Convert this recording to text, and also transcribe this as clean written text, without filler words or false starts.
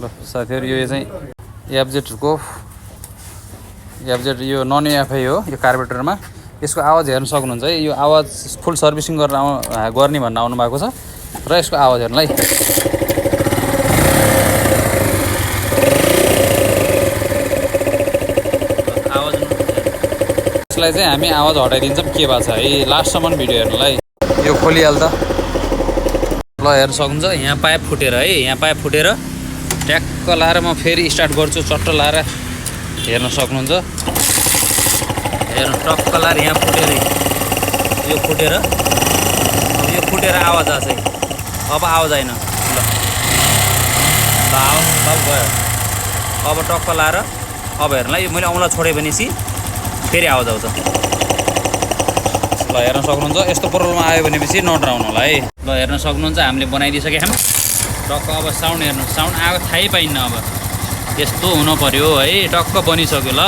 ल साथीहरु यो चाहिँ एफजेड को एफजेड यो नन एफआई हो यो कार्बोरेटरमा यसको आवाज हेर्न सक्नुहुन्छ है यो आवाज फुल सर्भिसिङ गर्न गर्ने भन्न आउनु भएको छ र यसको आवाज हेर्नलाई आवाज यसलाई चाहिँ हामी आवाज हटाइदिन्छौँ के भएको छ है लास्टसम्म भिडियो हेर्नलाई यो खोलिहाल्दा ल हेर्न सक्नुहुन्छ यहाँ पाइप फुटेर है यहाँ पाइप फुटेर ट्याक्क लाएर म फेरि स्टार्ट गर्छु चट्ट लाएर हेर्न सक्नुहुन्छ हेर्नु टक्क लाएर यहाँ फुटेर यो फुटेर आवाज आछ है अब आवाज आएन ल आवाज भयो अब टक्क लाएर अब हेर्नलाई मैले औँला छोडे भनेपछि फेरि आवाज आउँछ ल हेर्न सक्नुहुन्छ यस्तो प्रब्लम आयो भनेपछि नडराउनु होला है ल हेर्न सक्नुहुन्छ हामीले बनाइदिइसके हामी टक्क अब साउन्ड हेर्नु साउन्ड आएको थाहै पाइन्न अब यस्तो हुन पर्यो है टक्क बनिसक्यो ल